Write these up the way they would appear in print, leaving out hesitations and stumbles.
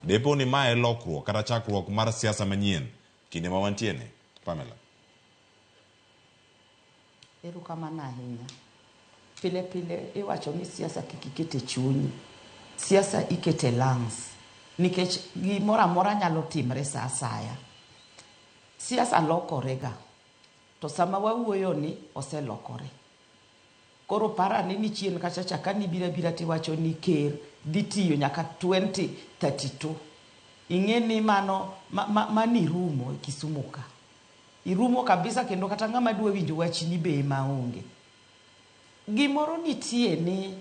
Depo ni mae e lokruok kata chakruok mar siasa manyien kinde ma wantie ni? Pamela. Erokamano ahinya. Pile pile iwacho ni siasa kik iket e chunyi. Siasa iketo e lungs. Nikech gimoro amora nyalo timre sa asaya. Siasa lokore ga. To sama wawuoyo ni oselokore. Koro par ane ni chien kacha cha kane ibiro abira tiwacho ni ker dhi tiyo nyaka 2032. Ing'e ni mano ma, ma, mano irumo e Kisumu ka. Irumo kabisa kendo kata ng'ama dwa winjo wachni be ema onge. Gimoro nitie ni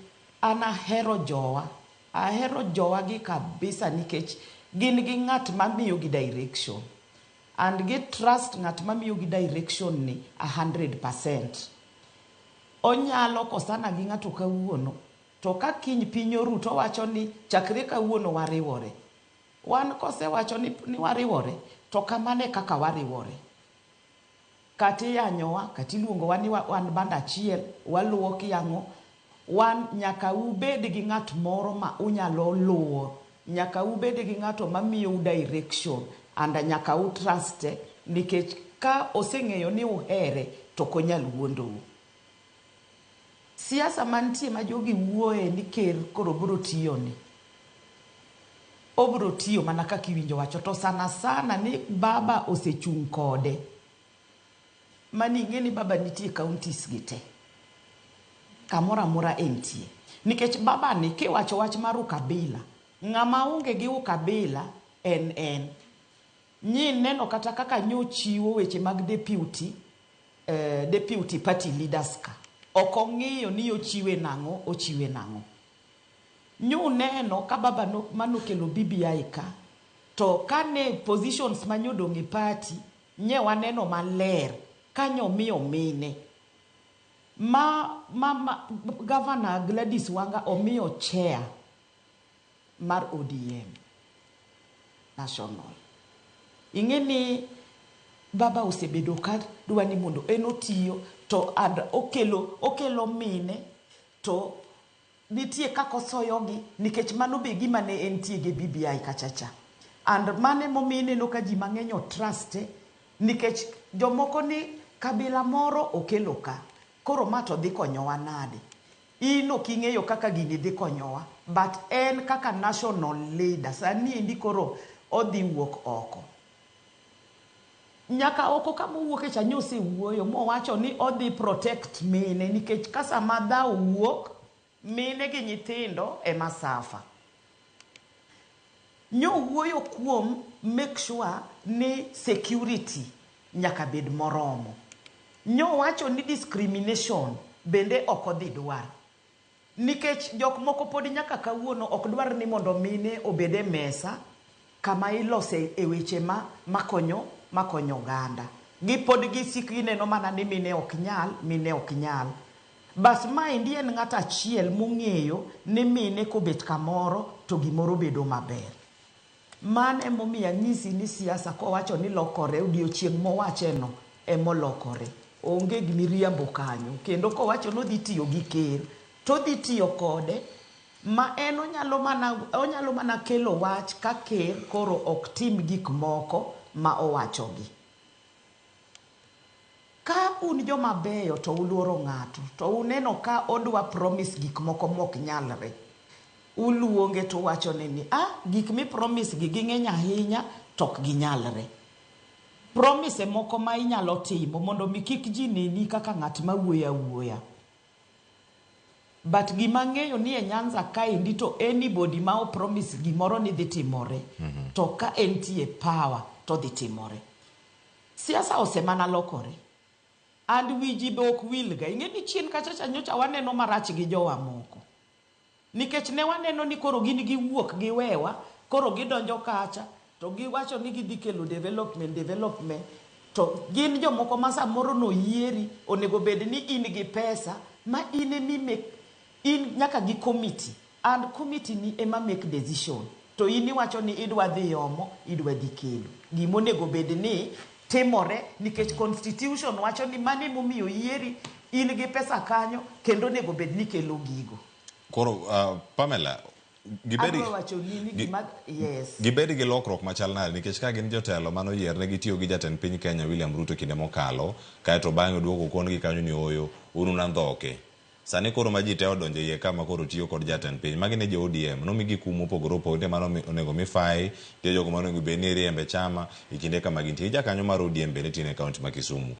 an ahero jowa, ahero jowa gi kabisa nikech gin gi ng'at mamiyo gi direction. And gi trust ng'at mamiyo gi direction ni 100%. Onyalo kosana gi ng'ato kawuono, to ka kiny piny oru to owacho ni chakre kawuono wariwore. Wan kosewacho ni, ni wariwore, to kamano e kaka wariwore. Kata iyanyowa, kata iluongowa ni wan band achiel, waluwo kiang'o, wan nyaka ubed gi ng'at moro ma unyalo luwo, nyaka ubed gi ng'ato mamiyou direction and nyaka u trust e nikech ka oseng'eyo ni uhere to ok onyal wuondou. Siasa mantie ma jogi wuoye ni ker koro biro tiyo ni, obiro tiyo mana kaka iwinjo wacho to sana sana ni baba osechung' kode. Mani ing'e ni baba nitie e counties gi te. Kamoro amora entie. Nikech baba ni kiwacho wach mar ukabila, ng'ama onge gi ukabila en en. Nyi neno kata kaka nyochiwo weche mag deputy, deputy party leaders ka. Ok ong'iyo ni ochiwe nang'o, ochiwe nang'o. Nyuneno ka baba no, manokelo BBI ka, to kane positions manyodong' e party, nye waneno maler ka nyomiyo mine. Ma, ma, ma Governor Gladys Wanga omiyo chair mar ODM National. Ing'e ni baba osebedo ka dwa ni mondo en otiyo to and okelo, okelo mine to nitie kaka osoyogi nikech mano be gima ne entie gi BBI kacha cha. And mano emomiyo ineno ka ji mang'eny o trust e nikech jomoko ni kabila moro okelo ka, koro ma to dhi konyowa nade? In ok ing'eyo kaka gini dhi konyowa, but en kaka national leader, sani endi koro odhi wuok oko. Nyaka oko kama owuoke cha nyosewuoyo mowacho ni odhi protect mine nikech ka sama dhawo wuok, mine gi nyithindo ema suffer. Nyowuoyo kuom make sure ni security nyaka bed moromo. Nyowacho ni discrimination bende ok odhi dwar. Nikech jok moko pod nyaka kawuono ok dwar ni mondo mine obed e mesa kama ilose e weche ma makonyo makonyo oganda. Gipod gisik gineno mana ni mine ok nyal, mine ok nyal. Bas maendi en ng'at achiel mong'eyo ni mine kobet kamoro to gimoro bedo maber. Mano emomiyo anyisi ni siasa kowacho ni lokore odiochieng' mowacheno emolokore. Onge gi miriambo kanyo. Kendo kowacho ni odhi tiyo gi ker, to odhi tiyo kode ma en onyalo mana, onyalo mana kelo wach ka ker koro ok tim gik moko ma owachogi. Ka un joma beyo to uluoro ng'ato, to uneno ka odwa promise gik moko mok nyalre, uluonge to uwachone ni, ah, gik mi promise gi ging'eny ahinya to ok ginyalre. Promise moko ma inyalo timo mondo mi kik ji neni kaka ng'at ma wuoyo awuoya. But gima ang'eyo ni e Nyanza kaendi to anybody ma o promise gimoro ni dhi timore, to ka entie power to dhi timore. Siasa osemana lokore. And wi ji be ok wilga. Ing'e ni chien kacha cha nyocha waneno marach gi jowa moko. Nikech ne waneno ni koro gin giwuok giwewa, koro gidonjo kacha, to giwacho ni gidhi kelo development, development. To gin jomoko ma samoro noyieri, onego bed ni in gi pesa, ma in emi make, in nyaka gi committee. And committee ni ema make decision. To in iwacho ni idwa dhi omo, idwa dhi kelo. Gima onego bed ni timore nikech constitution wacho ni mano emomiyo oyieri, in gi pesa kanyo, kendo onego bed ni kelo gigo. Koro, Pamela, Gibed Adwa wacho ni ni gima yes. Gibed gi lokruok machal nade nikech ka gin jotelo mane oyier ne gitiyo gi jatend piny Kenya William Ruto kinde mokalo kaeto bang'e oduogo okon gi kanyo ni ooyo un un andhoke. Sani koro ma ji te odonjo e iye ka ma koro tiyo kod jatend piny magi ne jo ODM nomigi kum mopogore opogore nitie mano onego mi fayi nitie jogo mane onego bed ni iriembo e chama e kinde kama gintie. Jakanyo mar ODM bende tiyo e kaunti ma Kisumu.